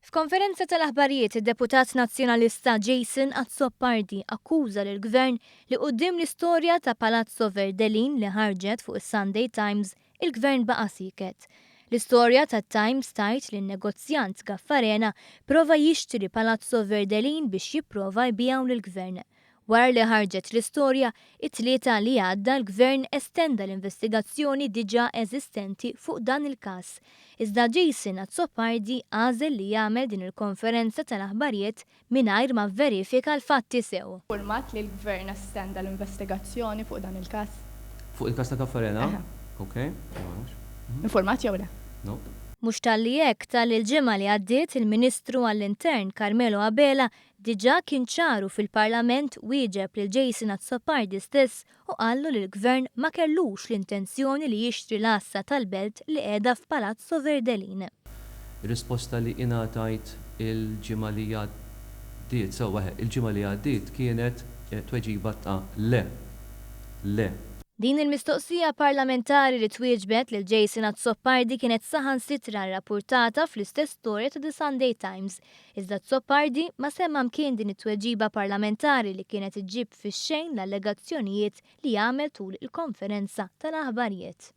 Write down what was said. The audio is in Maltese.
F'konferenza tal-aħbarijiet, id-deputat Nazzjonalista Jason Azzopardi akkuża lill-Gvern li quddiem l-istorja ta' Palazzo Verdelin li ħarġet fuq is-Sunday Times, il-Gvern baqa' sieket. L-istorja tat-Times tgħid li n-negozjant Gaffarena prova jixtri Palazzo Verdelin biex jipprova jbigħu lill-Gvern. Wara li ħarġet l-istorja, it-Tlieta li għadda l-Gvern estenda l-investigazzjoni diġà eżistenti fuq dan il-każ. Iżda Jason Azzopardi għażel li jagħmel din il-konferenza tal-aħbarijiet mingħajr ma vverifika l-fatti sew. Informat li l-Gvern estenda l-investigazzjoni fuq dan il-każ? Fuq il-każ ta' Gaffarena? Eħe. Ok, ma nafx. Informat jew le? No. Mhux talli hekk, talli l-ġimgħa li għaddiet il-Ministru għall-Intern Carmelo Abela Diġà kien ċar u fil-Parlament wieġeb lil Jason Azzopardi stess u qallu li l-Gvern ma kellux l-intenzjoni li jixtri l-għassa tal-Belt li qiegħda f'Palazzo Verdelin. Ir-risposta li ingħatajt il-ġimgħa li għaddiet, sewwa eħe, il-ġimgħa li għaddiet kienet tweġiba ta' le. Le. Din il-mistoqsija parlamentari li twieġbet lil Jason Azzopardi kienet saħansitra rrappurtata fl-istess storja ta' The Sunday Times. Iżda Azzopardi ma semma mkien din it-tweġiba parlamentari li kienet iġġib fix-xejn l-allegazzjonijiet li għamel tul il-konferenza tal-aħbarijiet.